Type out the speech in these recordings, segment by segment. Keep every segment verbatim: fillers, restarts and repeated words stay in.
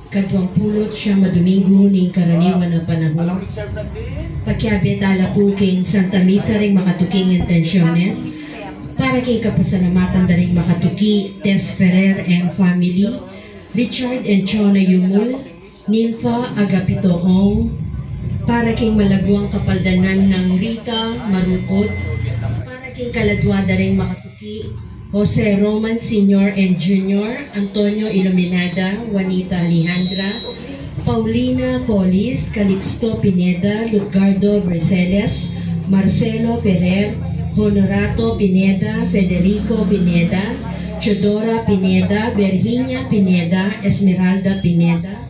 Kaduang pulu't siyam a Domingo ning karaniwan a panahun. Pakiabe tala pu king Santa Misa ring makatuking intensiones para king kapasalamatan da ring makatuki Tess Ferrer and family, Richard and Chona Yumul, Nympha Agapito Ong, para king malaguang kapaldanan nang Rita Marukut, para king kaladua da ring makatuki Jose Roman Senior and Junior, Antonio Iluminada, Juanita Alejandra, Paulina Collis, Calixto Pineda, Lutgardo Briseles, Marcelo Ferrer, Honorato Pineda, Federico Pineda, Teodora Pineda, Virginia Pineda, Esmeralda Pineda,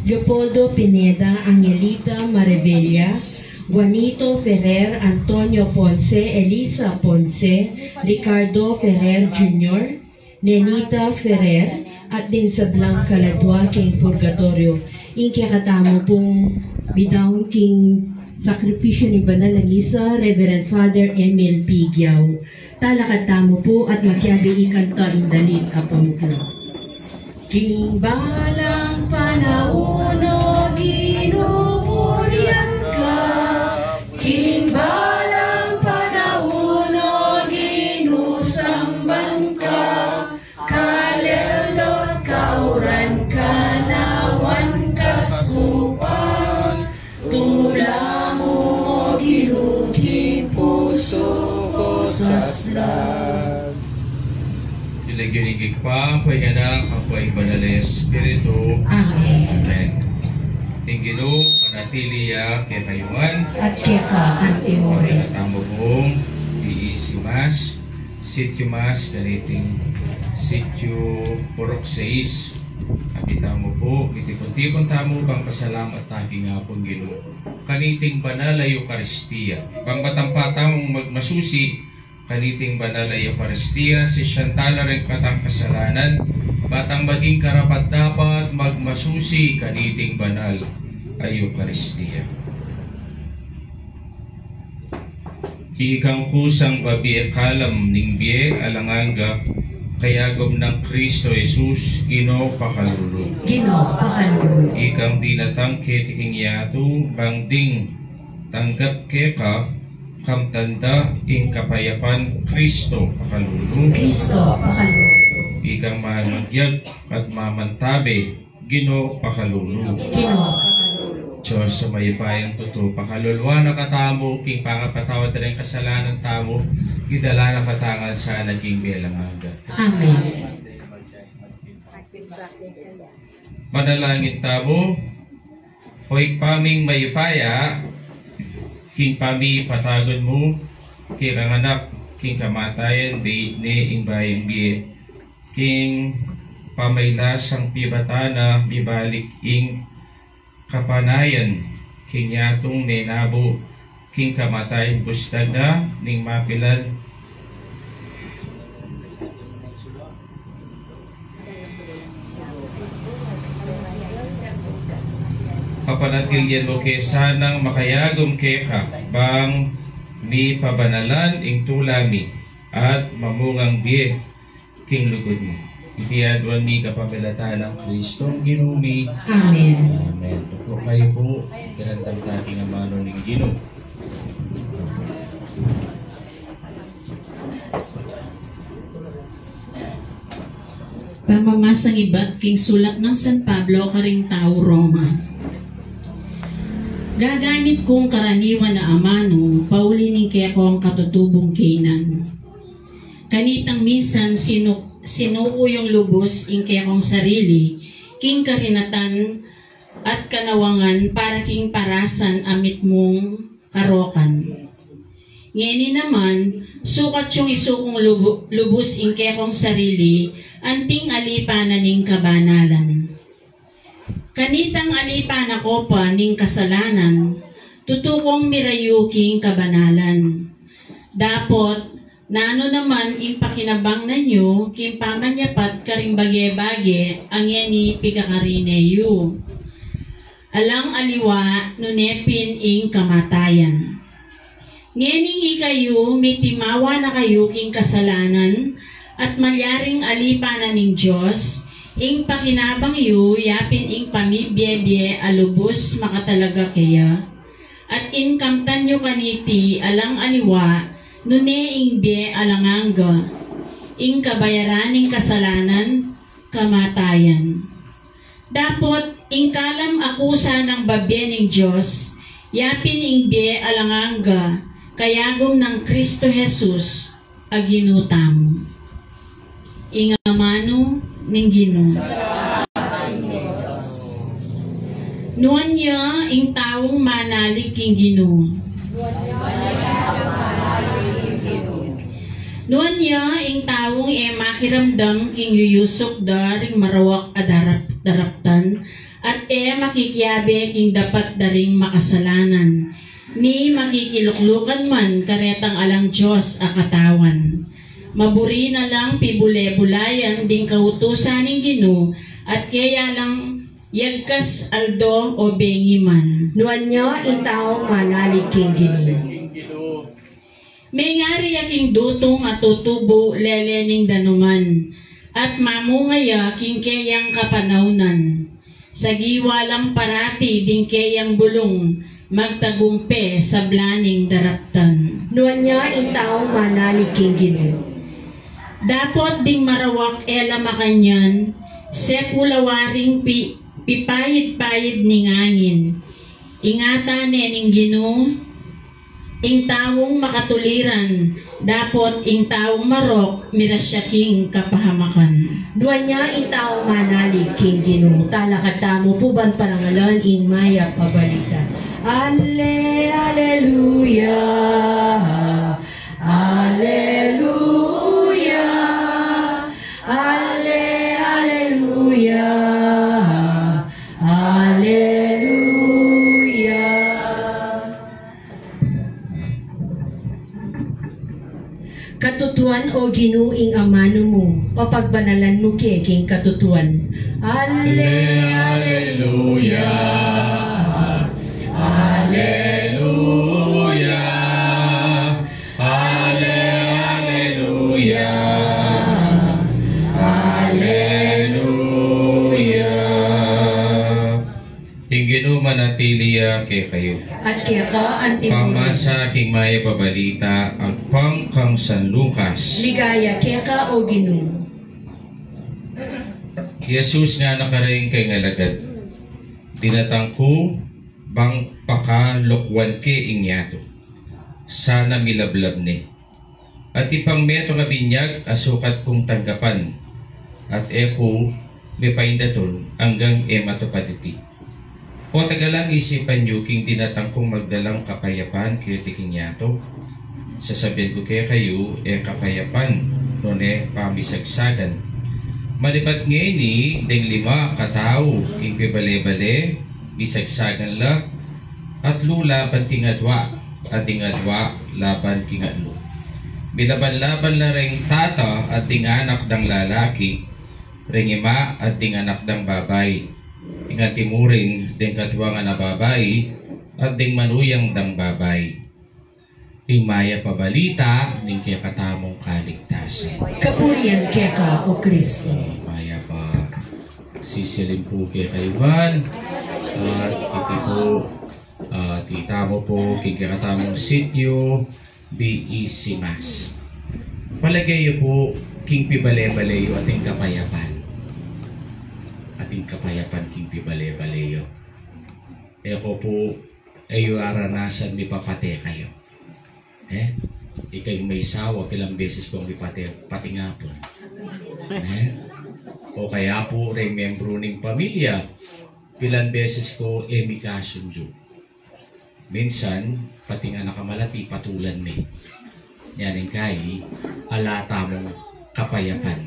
Leopoldo Pineda, Angelita Marevella, Juanito Ferrer, Antonio Ponce, Elisa Ponce, Ricardo Ferrer Junior, Nenita Ferrer, at ding sablang kaladua king purgatoryo. Ing kekatamu pung midaun king sakripisyu ning banal a misa, Reverend Father Emil P. Giao. Talakad tamu pu at makiabe ikanta ing dalit a pamuklat. King balang panaun, O Ginu, purian ka. King balang panaun, O Ginu, samban ka. Kalel do't kauran ka na wan kaskupan. Tula mu, O Ginu, king pusu ku saslan. King lagyu ning Ibpa, ampo ning Anak, ampo ning Banal a Espiritu. Amen. Amen. Ing Ginu manatili ya kekayu ngan. At keka anti mu rin. Tamu pung B E C Mass, Sitio Mass, kaniting Sitio Purok Seis. At itamu pu, mitipun-tipun tamu bang pasalamat ta king Apung Ginu kaniting banal a Eukaristia. Bang matampa tamung magmasusi kaniting banal a Eukaristia, sisian tala ring katang kasalanan, ba tang maging karapat-dapat magmasusi kaniting banal a Eukaristia. Ikang kusang babie kalam ning bie alang angga, kayagum nang Kristo Jesus, Ginu, pakalulu. Ginu, pakalulu. Ikang dinatang keti king yatu, bang ding tanggap keka, kamtan da ing kapayapan, Kristo, pakalulu. Kristo, pakalulu. Ikang mamangyag at mamantabe, Ginu, pakalulu. Ginu, pakalulu. Dios a mayupayang tutu, pakaluluan na katamu king pangapatawad da ring kasalanan tamu, idala na katamu ngan sana king bie alang angga. Amen. Manalangin tamu. O Ibpa ming mayupaya, king pamipatagun mu kekang anak king kamatayan, beit ne ing bayung bie king pamailas, ing pibatan na mibalik ing kapanayan king yatung menabu king kamatayan, bustad na ning mapilan. Papanatilian mu ke sanang makayagum keka, bang mipabanalan ing tula mi at mamungang bie king lugud mi. Iti aduan mi kapamilatan nang Kristo Ginu mi. Amen. Amen. Upo kayu pu, kirantang ta ing amanu ning Ginu. Pamamasang ibat king sulat nang San Pablo karing tau Roma. Gagamit kung karaniwan a amanu pauli ning kekong katutubung kaynan. Kanitang minsan sinu-, sinuku yung lubus ing kekong sarili king karinatan at kanawangan para king parasan a mitmung karokan. Ngeni naman, sukat yung isukung lubu-, lubus ing kekong sarili anting alipan na ning kabanalan. Kanitang alipan na ko pa ning kasalanan, tutu kong mirayu king kabanalan. Dapot, nanu naman ing pakinabang na yu king pamanyapat karing bage-bage a ngeni pikakarine yu? Alang aliwa nune pin ing kamatayan. Ngening ikayu, mitimawa na kayu king kasalanan at malyaring alipan na ning Dios, Ing pakinabang yu yapin ing pamibie-bie a lubus makatalaga keya, at ing kamtan yu kaniti alang aliwa, nune ing bie alang angga, ing kabayaran ning kasalanan, kamatayan. Dapot ing kalam a kusa nang babie ning Dios, yapin ing bie alang angga, kayagum nang Kristo Jesus a Ginu tamu. Ing amanu ning Ginu. Nuan ya ing taung manalig king Ginu. Nuan ya ing taung e makiramdam king yuyusuk da ring marawak a darap-, daraptan, at e makikiabe king dapat da ring makasalanan, ni makikiluklukan man karetang alang Dios a katawan. Maburi na lang pibule-bulayan ding kautusan ning Ginu, at keya lang yagkas aldo o bengi man. Nuan ya ing taung manalig king Ginu. Mengari ya king dutung a tutubu lele ning danuman, at mamunga ya king keyang kapanaunan. Sagiwa lang parati ding keyang bulung, magtagumpe sabla ning daraptan. Nuan ya ing taung manalig king Ginu. Dapot ding marawak e la makanyan, sepu la waring pi-, pipayid-payid ning angin. Ingatan ne ning Ginu ing taung makatuliran, dapot ing taung marok mirasya king kapahamakan. Nuan ya ing taung manalig king Ginu. Talakad tamu pu ban parangalan ing mayap a balita. Ale, aleluya, aleluya, ale, aleluya, aleluya. Katutuan, O Ginu, ing amanu mu, papagbanalan mu ke king katutuan. Ale, aleluya, aleluya, ale, aleluya, aleluya. Ing Ginu manatili ya kekayu. At keka antimurin. Pamasa king mayap a balita agpang kang San Lucas. Ligaya keka, O Ginu. Jesus ngana kareng kayang alagad, "Dinatang ku bang pakalukwan ke ing yatu. Sana milablab ne. At ipang metung a binyag a sukat kung tanggapan, at e ku mepaindatun anggang e matupad iti. O tagalang isipan yu king dinatang kung magdalang kapayapan keti king yatu? Sasabian ku kekayu, e kapayapan, nune pamisagsagan. Malibat ngeni deng lima katau king pibale-bale, misagsagan la, atlu laban king adua, at ding adua laban king atlu. Milaban-laban la reng tata at ding anak dang lalaki, reng ima at ding anak dang babai, ing antimurin deng katuangan a babai, at ding manuyang dang babai." Ing mayap a balita ning kekatamung kaligtasan. Kapurian keka, O Kristo. Mayap a sisilim pu kekayu ngan. At iti pu, ah, itamu pu king kekatamung sityu, B E C Mass. Palage yu pu king pibale-bale yu ating kapayapan. Ating kapayapan king pibale-bale yu. E ko pu, e yu aranasan mipapate kayu. E, ika ing may sawa, pilan beses kong mipate, pati ngapun. E, o kaya pu reng membru ning pamilya, pilan beses ko e mikasundu. Minsan, pati ing anak a malati, patulan me. Yan ing kai, ala tamung kapayapan.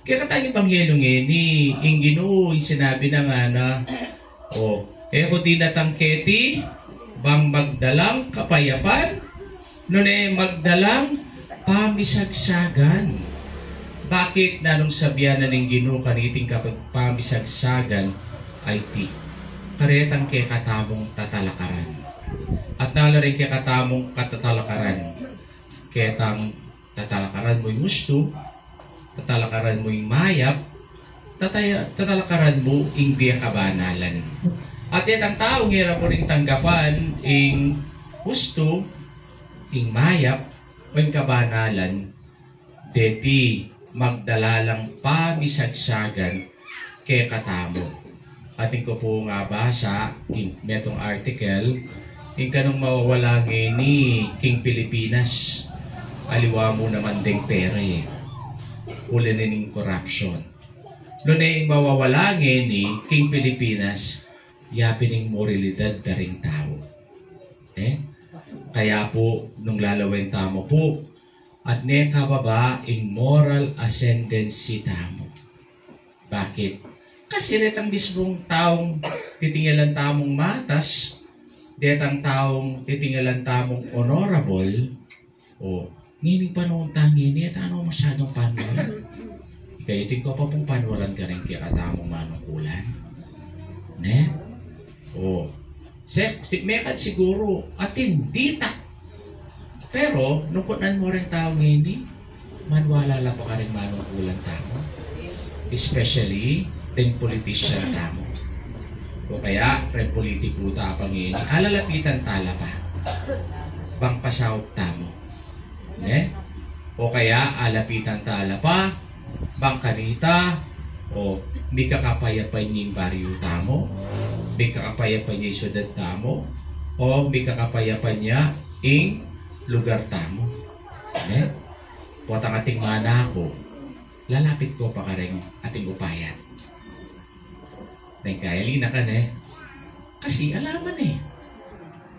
Kaya kekatang ebanghelyu ngeni, ing Ginu, ing sinabi na ngana, o, e ku dinatang keti bang magdalang kapayapan, nune magdalang pamisagsagan. Bakit? Nanung sabian na ning Ginu kaniting kapag-, pamisagsagan a iti? Karetang kekatamung tatalakaran. At nala ring kekatamung katatalakaran, ketang tatalakaran mu ing ustu, tatalakaran mu ing mayap, Tataya, tatalakaran mu ing bie kabanalan. At detang taung e ra mu ring tanggapan ing hustu, ing mayap, o ing kabanalan, deti magdala lang pamisagsagan kekatamu. Atin ku pung abasa king metung article, ing kanung mawawala ngeni king Pilipinas, aliwa mu naman deng pera e. Uli na ning korapsyon. Nune ing mawawala ngeni king Pilipinas, yapin ing moralidad da ring tau. E? Kaya pu, nung lalawen tamu pu, at ne kababa ing moral ascendancy tamu. Bakit? Kasi retang mismung taung titingilan tamung matas, detang taung titingilan tamung honorable, o, ngening panaun tang ngeni, e tana masyadung panwalan. Ika, iti ko pa pung panwalan karing kekatamung manungkulan. Ne? O, se, si, mekad siguru, atin, dita. Pero, nung kutnan mu reng tau ngeni, manwala la pa karing manungkulan tamu. Especially, deng politician tamu. O kaya, reng politiku ta pa ngeni, alalapitan ta la pa. Bang pasaup tamu. Ne? O kaya, alapitan ta la pa, bang kanita, o, mikakapayapan ya ing baryu tamu, mikakapayapan ya ing syudad tamu, o, mikakapayapan ya ing lugar tamu. Ne? Potang ating manaku, lalapit ko pa karing ating upaya. Neng kaya linakan e. Kasi alaman e.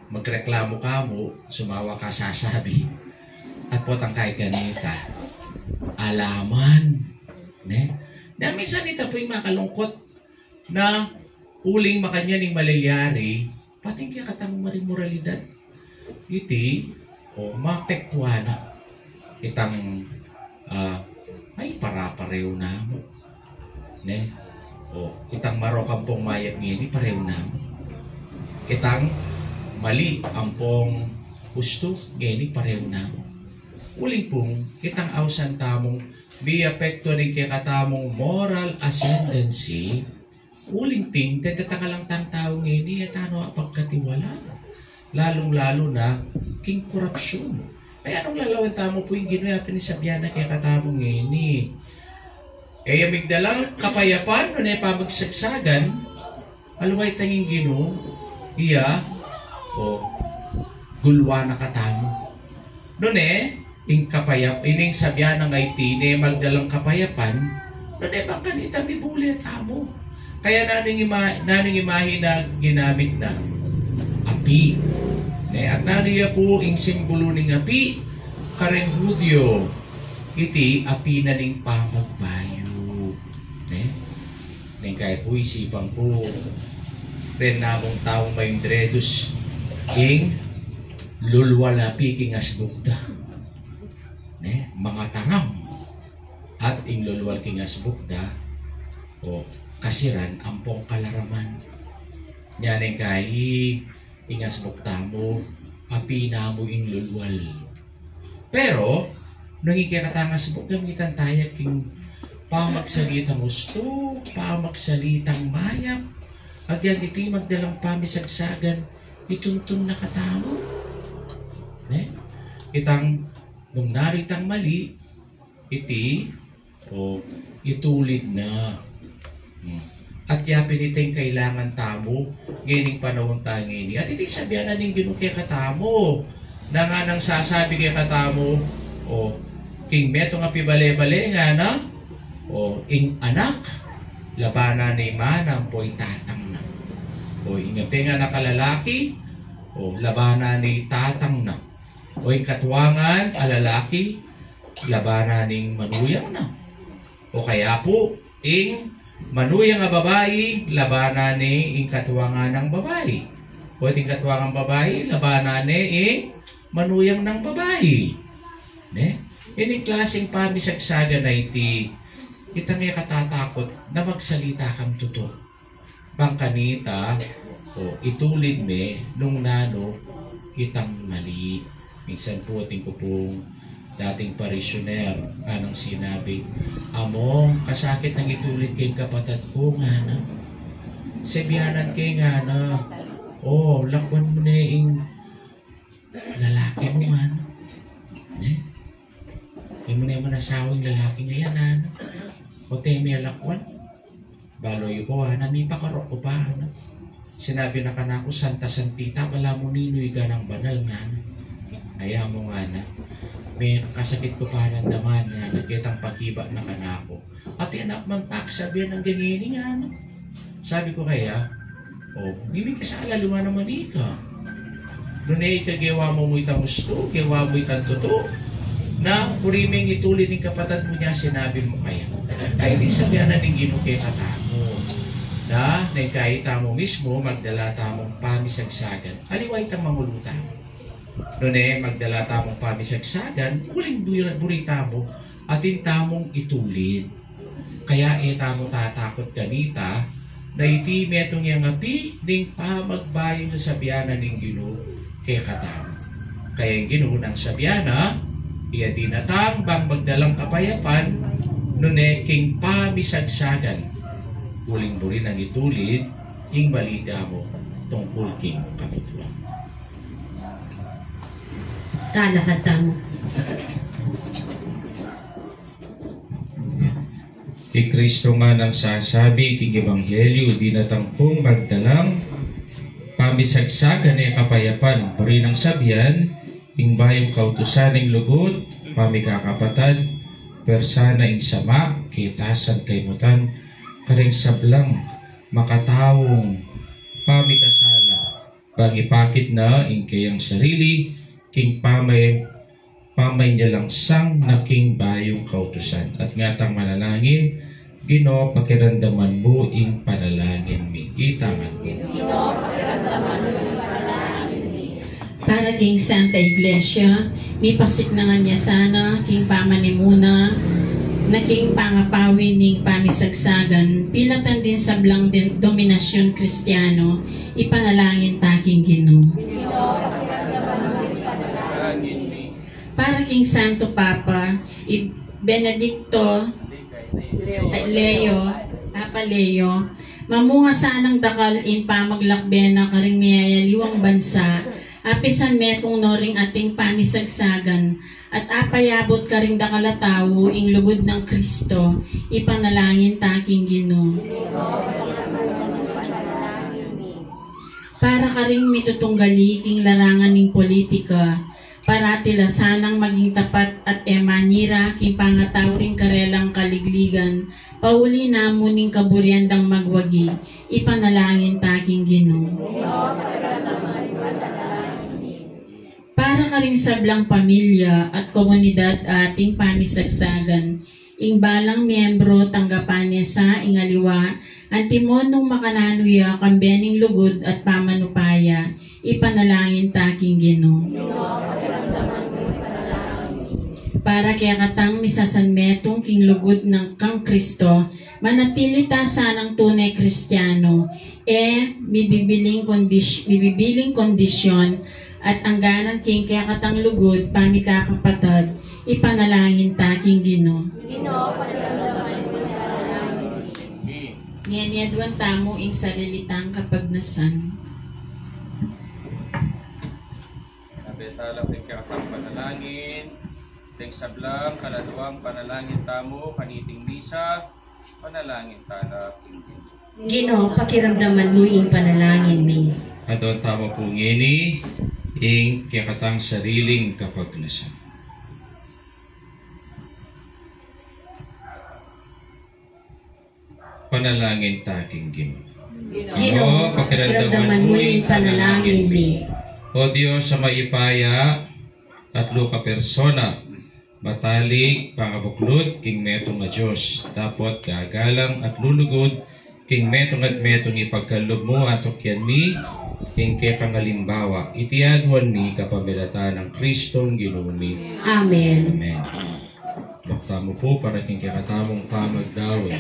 Magreklamu ka mu, sumawa ka sasabi. At potang kaya kanita, alaman. Ne? Na minsan ita pu ing makalungkut na uling makanyan ing malilyari, pati ing kekatamung marimoralidad. Iti, o, mapektuan na. Itang, a, ay, para-pareho namu. Ne? O, itang marok ampong mayap ngeni, pareho namu. Itang mali ampong hustu ngeni, pareho namu. Uling pung, itang ausan tamung miapekto ning kekatamung moral ascendancy, uling pung, dadatangalang tang tau ngeni, e tana pagkatiwala. Lalung-lalu na, king korapsyon. Kaya nung lalawen tamu pu ing Ginu, yapin ing sabian na kekatamu ngeni, e ya migdalang kapayapan, nune pamagsagsagan, aliwa itang ing Ginu, iya, o, gulwan na katamu. Nune, ing kapayap-, ining sabian nang iti, ne magdalang kapayapan, nune bang kanita mibule tamu. Kaya nanu ing ima-, nanu ing imahe na ginamit na? Api. Ne, at nanu ya pu ing simbulu ning api? Kareng Hudyo, iti api na ning pamagbayu. Ne? Neng kaya pu isipan ku, ren namung taung maindredus, ing lulwal api king asbuk da. Ne? Mangataram. At ing lulwal king asbuk da, o, kasiran ampong kalaraman. Nya neng kaya ing asbuk tamu, api na mu ing lulwal. Pero, nung ing kekatang asbuk, gamitan taya king pamagsalitang ustu, pamagsalitang mayap, agyan iti magdalang pamisagsagan, ituntun na katamu. Ne? Itang, nung nanu itang mali, iti, o, itulid na. Hmm. At yapin iti ing kailangan tamu, ngening panaun ta ngeni. At iti sabian na ning Ginu kekatamu, na nganang sasabi kekatamu, o, king metung a pibale-bale ngana, o, ing anak, labanan ne ing mana ampo ing tatang na. O, ing ape ngan a lalaki, o, labanan ne ing tatang na. O, ing katuangan a lalaki, labanan ne ing manuyang na. O kaya pu, ing manuyang a babai, labanan ne ing katuangan nang babai. O ing katuangan babai, labanan ne ing manuyang nang babai. Ne? Ining klaseng pamisagsagan a iti, itang e katatakut na magsalita kang tutu. Bang kanita, o, itulid me nung nanu itang mali. Minsan pu atin ku pung Dating parisyoner, nganang sinabi, "Among, kasakit nang itulid king kapatad ku," ngana. "Sebianan ke," ngana. "O, lakwan mu ne ing lalaki mu," ngana. "E? E mu ne man asawa ing lalaki ngana? O, e me lakwan?" "Balu yu ku," ngana, "mipakarok ku pa," ngana. "Sinabi na kanaku, Santa Santita, balamu ninu ing ganang banal," ngana. "Aya mu," ngana, "mekasakit ku pa nang daman," ngana, "ketang pakibat na kanaku. At e na ku man paksabian ing ganini," ngana. Sabi ku kaya, "O, mimikasala lu naman ika. Nune ika gewa mu mu itang ustu, gewa mu itang tutu, na buri meng itulid ing kapatad mu nia sinabi mu kaya. Ay, di sabian na ning Ginu kekatamu na neng kaitamu mismu magdala tamung pamisagsagan. Aliwa itang mangulu tamu. Nune magdala tamung pamisagsagan, uling buri, buri tamu, atin tamung itulid. Kaya e tamu tatakut kanita, na iti metung yang api ning pamagbayung sasabian na ning Ginu kekatamu. Kaya ing Ginu nang sabian na, iya dinatang bang magdalang kapayapan, nune king pamisagsagan, uling buri nang itulid ing balita mu tungkul king kabituan." Talakad tamu. I Kristo nganang sasabi king Ebanghelyo, dinatang kung magdalang pamisagsagan e kapayapan, buri nang sabian, ing bayung kautusan ning lugud, pamikakapatad, persana ing sama, ketasan, kaimutan, karing sablang makataung pamikasala, bang ipakit na ing keyang sarili king pamay, pamanyalangsang na king bayung kautusan. At ngatang manalangin, Ginu, pakiramdaman mu ing panalangin mi. Itangan mu. Para king Santa Iglesia, mipasiknangan ya sana king pamanimuna na king pangapawi ning pamisagsagan, pilatan ding sablang din-, denominasyun Kristiano, ipanalangin ta king Ginu. Para king Santo Papa, i Benedicto Leo, Papa Leo, mamunga sanang dakal ing pamaglakbe na karing miyayaliwang bansa, apisan metung no ring ating pamisagsagan, at apayabut karing dakal a tau ing lugud nang Kristo, ipanalangin ta king Ginu. Para karing mitutunggali king larangan ning politika, parati la sanang maging tapat at e manira king pangatau ring karelang kaligligan, pauli na mu ning kaburian dang magwagi, ipanalangin ta king Ginu. Para karing sablang pamilya at komunidad ating pamisagsagan, ing balang miyembro tanggapan ne sa ing aliwa, antimo nung makananu ya kambe ning lugud at pamanupaya, ipanalangin ta king Ginu. Para kekatang misasanmetung king lugud nang kang Kristo, manatili ta sanang tune Kristiano, e mibibiling kondis-, mibibiling kondisyon, at angganan king kekatang lugud, pamikakapatad, ipanalangin ta king Ginu. Ngeni aduan tamu ing sarili tang kapagnasan. Abetala king kekatang panalangin, deng sablang kaladuang panalangin tamu kaniting misa, panalangin tala king Ginu. Ginu, pakiramdaman mu ing panalangin mi. Aduan tamu pu ngeni ing kekatang sariling kapagnasan. Panalangin ta king Ginu. Ginu, pakiramdaman mu ing panalangin mi. O Dios a mayupaya at atlu ka persona, matali pangabuklud king metung a Dios, dapot gagalang at lulugud king metung at metung ipagkalub mu, atukyan mi ing kekang alimbawa. Iti aduan mi kapamilatan nang Kristong Ginu mi. Amen. Amen. Bakta mu pu para king kekatamung pamagdaun.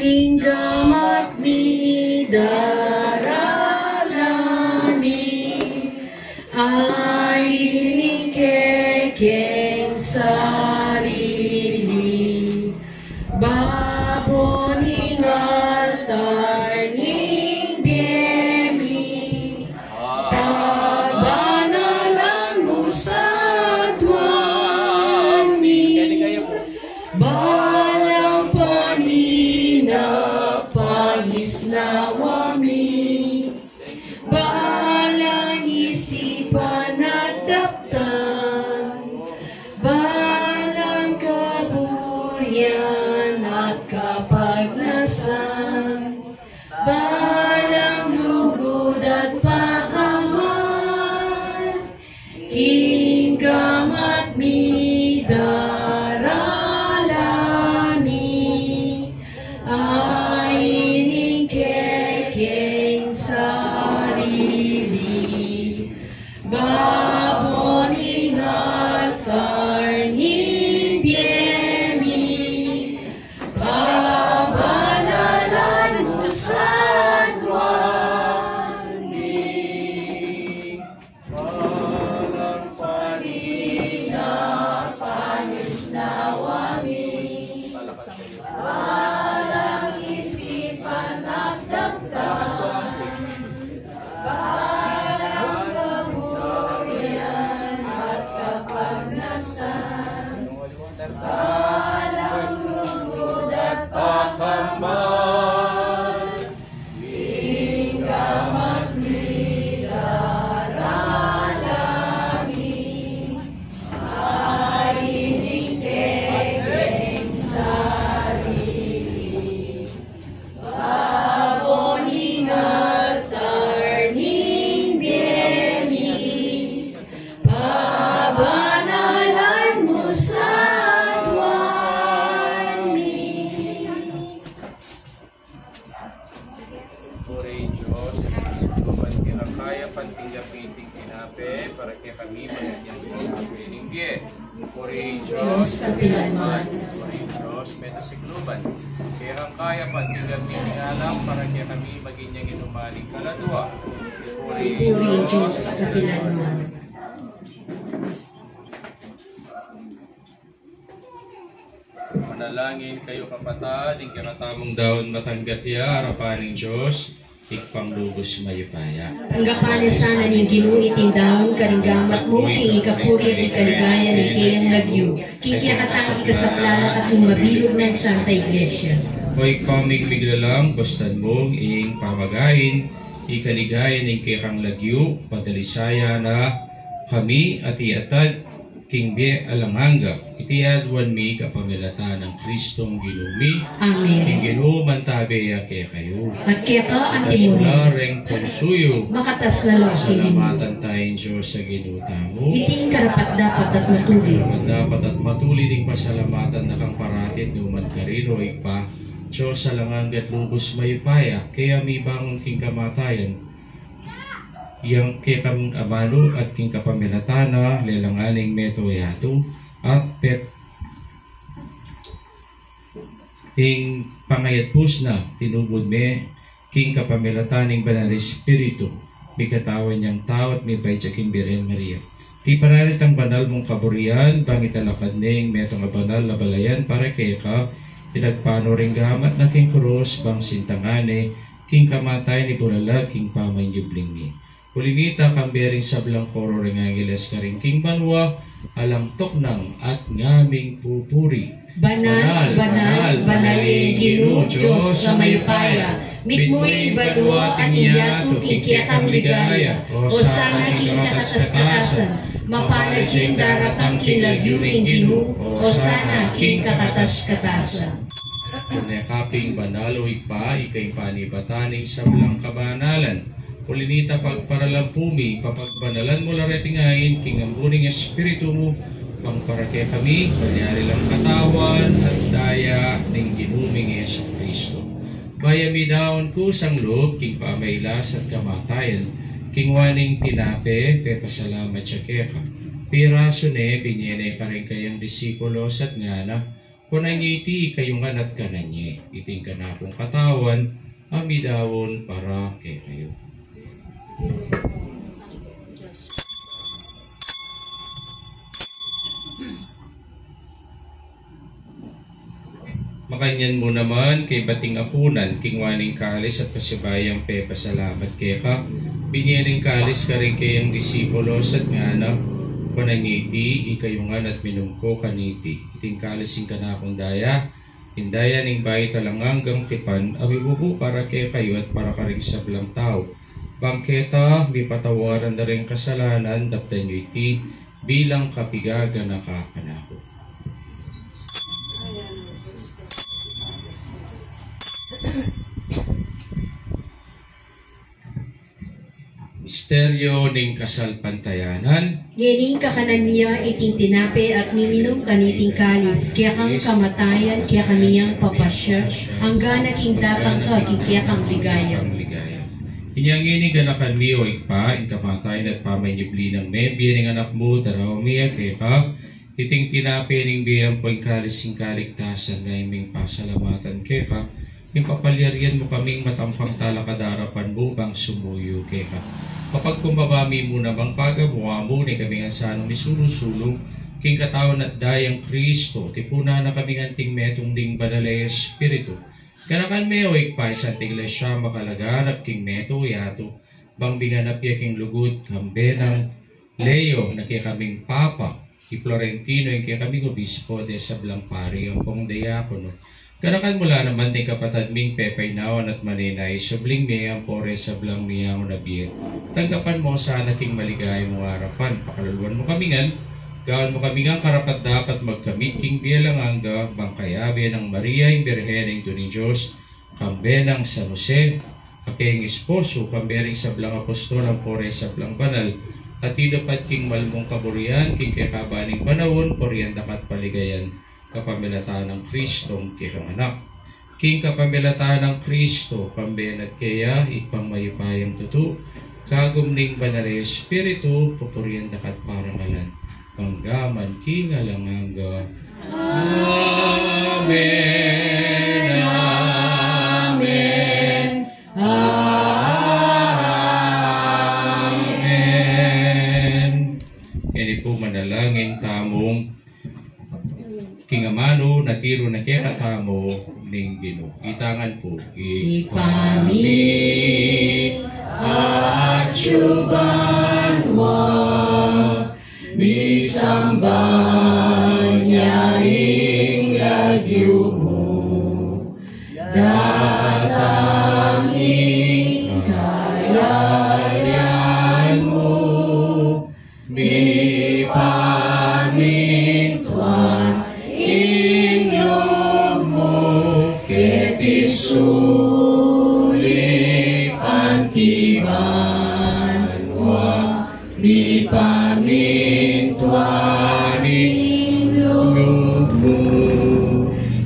Ing gamat mi daralan mi, ay Nawa mi, balang isipan at daptan, balang kaburian at kapagnasan, balang lugud at pakamal, king gamat mi darala mi, ain ing kekeng sarili, babo ning altar ning bie mi, pabanalan mu sa tuan mi. Balang panina, panis nawa mi. Balang isipan at daptan, balang kaburian at kapagnasan, balang lugud at pakamal, king gamat mi darala mi, ain ing kekeng sarili, babo ning altar ning bie mi, pabanalan mu sa tuan mi. Puri ing Dios, ing Dios ning lugud, kekang kayapan tinggap mi iting tinape, para kekami maging yang tinape ning bie. Puri ing Dios, kapilanman. Puri ing Dios, mete king lub. Kekang kayapan tinggap mi iting alak, para kekami maging yang inuman ning kaladua. Puri ing Dios, kapilanman. Manalangin kayu kapatad, ing kekatamung daun matanggap ya arapan ning Dios, Ibpang lubus mayupaya. Tanggapan na sana ning Ginu iting daun karing gamat mu, king ikapuri at ikaligaya ning keyang lagyu, king kekatamung ikasaplalan at ning mabilug nang Santa Iglesia. O Ibpa ming miglalang, bastan mung ing pamagain, ikaligaya ning kekang lagyu, padalisayan na kami at iatad king bie alang angga. Iti aduan mi kapamilatan nang Kristong Ginu mi. Amen. Ing Ginu mantabe ya kekayu. At keka mu rin. Itas yu la reng pusu yu. Makatas na la king Ginu. Pasalamatan taya ing Dios a Ginu tamu. Iti ing karapat-dapat at matulid. Karapat-dapat at matulid ing pasalamatan da kang parati at nukarin man, O Ibpa, Dios alang angga at lubus mayupaya, kayang mibangun king kamatayan, yang kekang amalu at king kapamilatan na lelangan ing meto yatu, at pet ing pangayat pus na tinubud me king kapamilatan ning Banal Espiritu, mikatawan yang tau at mipait ya king Birhen Maria. Tipanan na itang banal mung kaburian, bang italakad ne ing metung a banal a balayan para keka, pinagpanu ring gamat na king krus, bang sintangan ne king kamatayan, ibulalag king pamanyubling mi. Uli nita, kambe ring sablang koro ring angeles karin king banua, alang tuknang at ngaming pupuri. Banal, banal, banal ing Ginu, Dios a mayupaya. Mitmu ing banua at ing yatu king kekang ligaya. Osana king kakatas-katasan. Mapalad ya ing daratang king lagyu ning Ginu. Osana king kakatas-katasan. Kekang banal, O Ibpa, ika ing panibatan ning sablang kabanalan. Uli nita, pagparalan pu mi, papagbanalan mu la reting ain king ambun ning Espiritu mu, bang para kekami malyari lang Katawan at Daya ning Ginu ming Jesucristo. Bayu mi daun kusang lub king pamailas at kamatayan, kinua ne ing tinape, pepasalamat ya keka, pirasu ne, binie ne karing kayang disipulos at ngana: Kunan ye iti kayu ngan at kanan ye, iti ing kanakung katawan a midaun para kekayu. Makanyan mu naman, kaybat ning apunan, kinua ne ing kalis at pasibayu yang pepasalamat keka, binie ne ing kalis karing kayang disipulos at ngana: Kunan ye iti, ikayu ngan at minum ko kaniti, iti ing kalis ning kanakung daya, Ing daya ning bayu talang anggang tipan, a mibubu para kekayu at para karing sablang tau. Bang keta mipatawaran da ring kasalanan, daptan yu iti bilang kapigaganaka kanaku. Misteryo ning kasalpantayanan. Ngening kakanan mi ya iting tinape at miminum kaniting kalis, kekang kamatayan keka mi yang papasya, angga na king datang ka king kekang ligaya. Inya ngeni ganakan mi, o Ibpa, ing kamatayan at pamanyubli nang mebie ning Anak mu, daraun mi ya keka iting tinape ning bie ampo ing kalis ning kaligtasan, ngeni ming pasalamatan keka, ing papalyarian mu kaming matampang talakad arapan mu bang sumuyu keka. Kapagkumbaba mi mu namang pagamuan mu, ne kaming asanang misulu-sulu king katawan at dayang Kristo, tipunan na kaming anting metung ding Banal a Espiritu. Ganakan me, o Ibpa, ing Santa Iglesia makalaganap king meto yatu, bang binganap ya king lugud, kambe nang Leo na kekaming Papa, i Florentino ing kekaming Obispo, de sablang pari ampong diakono. Ganakan mu la naman ding kapatad ming pepainawan at manenaya, subling mie ampo re sablang miyaun a bie. Tanggapan mu sana king maligaya mung arapan, pakaluluan mu kami ngan, gawan mu kami ngan karapat-dapat magkamit king bie alang angga, bang kayabe nang Maria ing Birhen, Indu ning Dios, kambe nang San Jose, a kayang esposo, kambe ring sablang apostol ampo re sablang banal a tinupad king mal mung kaburian king kekaban ning panaun, purian da ka at paligayan kapamilatan nang Kristong kekang Anak. King kapamilatan nang Kristo, kambe na at keya, Ibpang mayupayang tutu, kagum ning Banal a Espiritu, pupurian da ka at parangalan, angga man king alang angga. Amen. Amen. Amen. Ngeni pu manalangin tamu king amanu na tiru na kekatamu ning Ginu. Itangan pu. Ibpa mi, atsu ka banua, misamban ya ing lagyu mu, datang ing kayarian mu, mipamintuan ing lub mu keti sulip anti banua, mipamintuan ing lub mu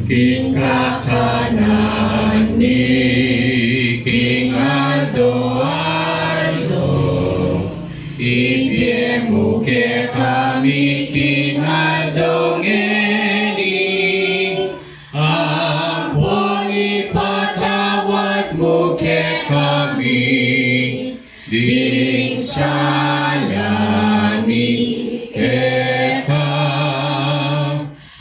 king kakanan mi king aldo-aldo. Ibie mu kekami king aldo ngeni, ampon ipatawad mu kekami ding sala mi keka,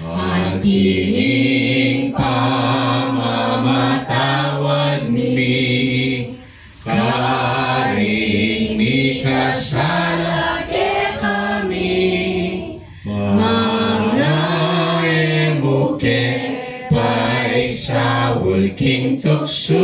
anti ing pamamatawad mi karing mikasala kekami, manga e mu ke paisaul king tuksu,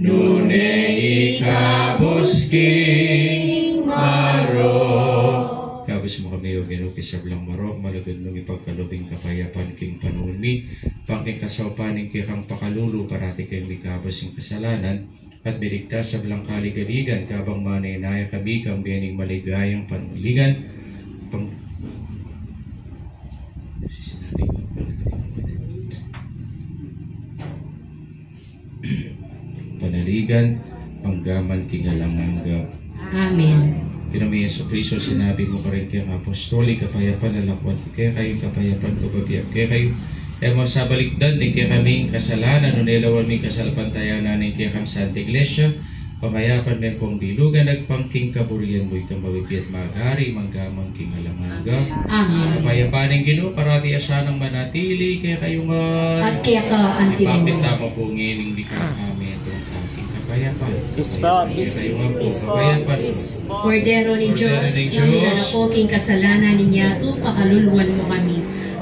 nune ikabus king marok. Ikabus mu kami, O Ginu, king sablang marok, malugud mung ipagkalub ing kapayapan king panaun mi, bang king kasaupan ning kekang pakalulu, parati keng mikabus ing kasalanan, at miligtas sablang kaligaligan, kabang manenaya kami kambe ning maligayang panaligan. Pang-, sinabi ko, panaligan, angga man king alang angga. Amen. Ginung Jesucristo, sinabi mu karing kekang apostol, ing kapayapan lalakwan ku kekayu, ing kapayapan ku babie ku kekayu. E mu sabalikdan ding kekaming kasalanan, nune lawan me ing kasalpantayanan ning kekang Santa Iglesia, pamayapan me pung bilugan agpang king kaburian mu, ika mabibie at magari, mangga man king alang angga. Amen. Kapayapan ning Ginu, parati ya sanang manatili kekayu ngan. At keka anti mu. Ipapit tamu pu ngening dika kami, itang ating kapayapan. Peace po, peace, kekayu ngan pu, peace po, kapayapan. Peace po. Kordero ning Dios, Kordero ning Dios, a minalako king kasalanan ning yatu, pakaluluan mu kami.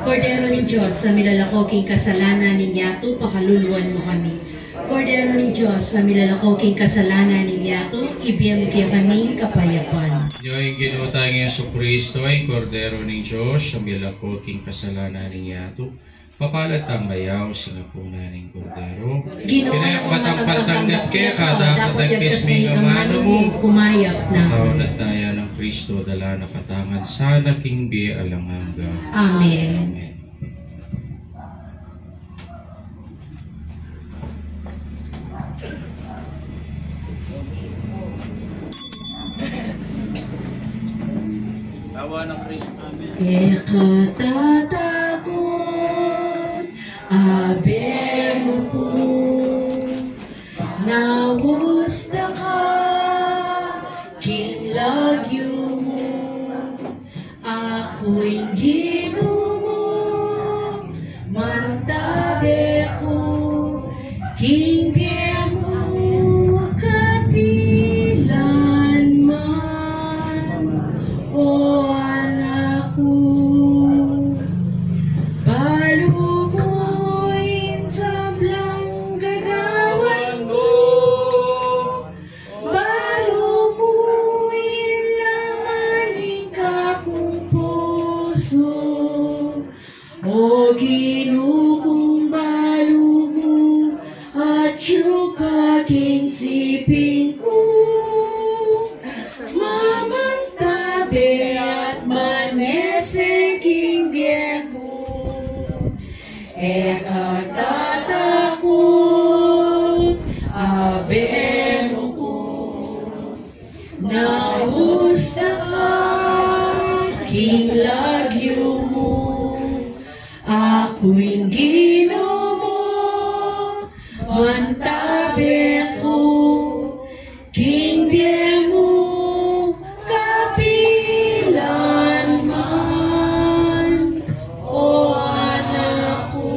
Kordero ning Dios, a milalako king kasalanan ning yatu, pakaluluan mu kami. Kordero ning Dios, a milalako king kasalanan ning yatu, ibie mu kekami ing kapayapan. Ing Ginu tang Jesucristo, ing Kordero ning Dios, a milalako king kasalanan ning yatu, mapalad tambayaw sinapunan ning Kordero. Ginu, e ku matampal tanggap keka, dapot yagkas mu ing amanu mu, kumayap na. Tau na taya nang Kristo, dala na katangan sana king bie alang angga. Amen. Amen. Tawa ng Kristo. Amen. E ka tatakut, abe mu ku, naustan ka king lagyu mu. Aku ing Ginu mu, mantabe ku king bie mu kapilanman, o anak ku. Balu mu ing sablang gagawan mu. Balu mu ing laman ning kapung pusu, o Ginu kung balu mu, atyu ka king siping ku. Mamantabe at manese king bie ku. E ka tatakut, abe mu ku, naustan ka king lagyu mu. Aku ing Ginu mu, mantabe ku king bie mu kapilanman, o anak ku.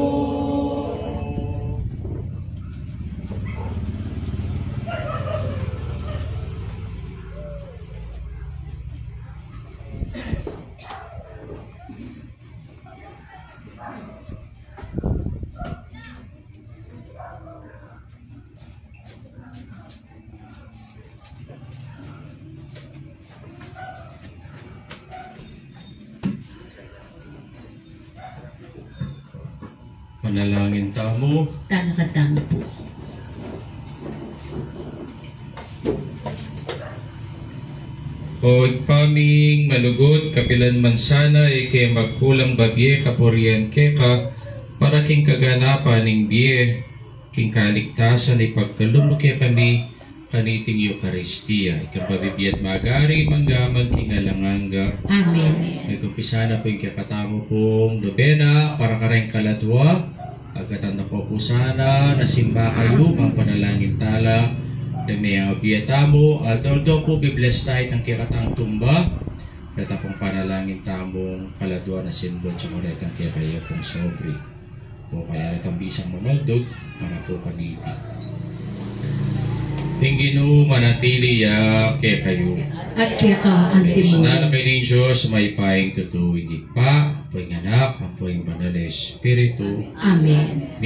Manalangin tamu. Talakad tamu pu. O Ibpa ming malugud, kapilan man sana e ke magkulang babie kapurian keka, para king kaganapan ning bie king kaligtasan, ipagkalub mu kekami kaniting Eukaristia, ikang pabibie at magari mangga man king alang angga. Amen. Mag-umpisa na pu ing kekatamu pung nobena para kareng kaladua. Agkatan da ko pu sana na simba kayu, magpanalangin tala, deme ing bie tamu, at although pu bibless taya itang kekatang tumba, deta pung panalangin tamung kaladua na simba, tsaka itang kekaya pung sobre. O kaya retang bisang mamagdug, manapu kaniti. Ing Ginu manatili ya kekayu. At keka antimu. Sinabi ning Dios, mayupayang tutu, ing Ibpa, ampo ing Anak, ampo ing Banal a Espiritu. Amen.